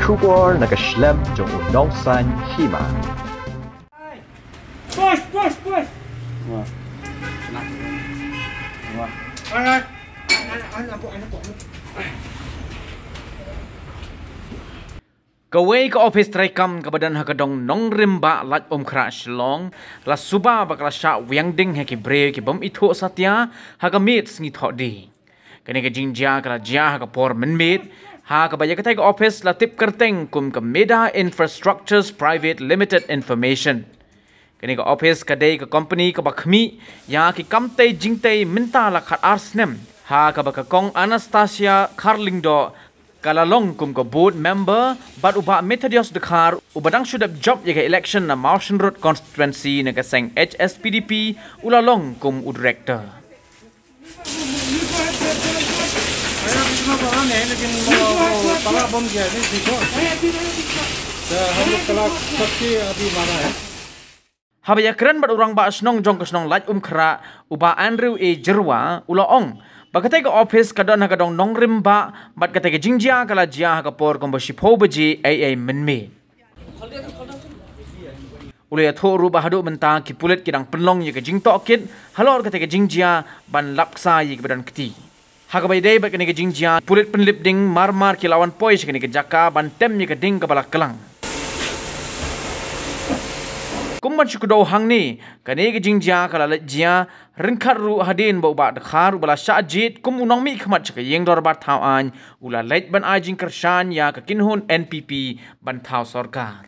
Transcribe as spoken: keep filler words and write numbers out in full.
Khubor na ka shlem jong u nongsan hima. Push, push, push. Wah. Wah. Ai, ai. Ai, ai, ampun, ampun, ampun. Kawei ka office treikam kaba don ha ka dong Nongrimbah, Laitumkhrah, Shillong, la suba ba ka la shah wiang ding ha ki briew ki bym ithuh satia ha ka miet sngi Thohdieng. Kane ka jingjia ka la jia ha ka por mynmiet, ha kaba ïa katai ka office la tip kyrteng kum ka Meda Infrastructures Private Limited Information. Kane ka office ka dei ka company kaba khmih ïa ki kam tei jingtei mynta la khatar snem, ha kaba ka Kong Anastasia Kharlyngdoh ka la long kum ka board member, bad u Bah Methodius Dkhar, uba dang shu dep jop ïa ka election na Mawshynrut constituency na ka seng H S P D P, u la long kum u director. Haba ïakren bad u Rangbah Shnong jong ka shnong Laitumkhrah, u Bah Andrew A Jyrwa, u la ong ba katai ka office ka don ha ka dong Nongrimbah, bad katai ka jingjia ka la jia ha ka por kumba shiphew baje eiei mynmiet. U la ïathuh ruh ba haduh mynta ki pulit ki dang pynlong ïa ka jingtohkit halor katai ka jingjia ban lap ksai ïa kiba don kti. Ha kaba ïadei bad kane ka jingjia, pulit pynlip ding mar mar ki la wan poi sha kane ka jaka ban tem ïa ka ding kaba la klang. Kum ban shu kdew hangne, kane ka jingjia ka la leit jia ryngkat ruh hadien ba u Bah Dkhar uba la shah jied kum u nongmihkhmat sha ka ïing dorbar thaw aiñ, u la leit ban ai jingkyrshan ïa ka kynhun N P P ban thaw sorkar.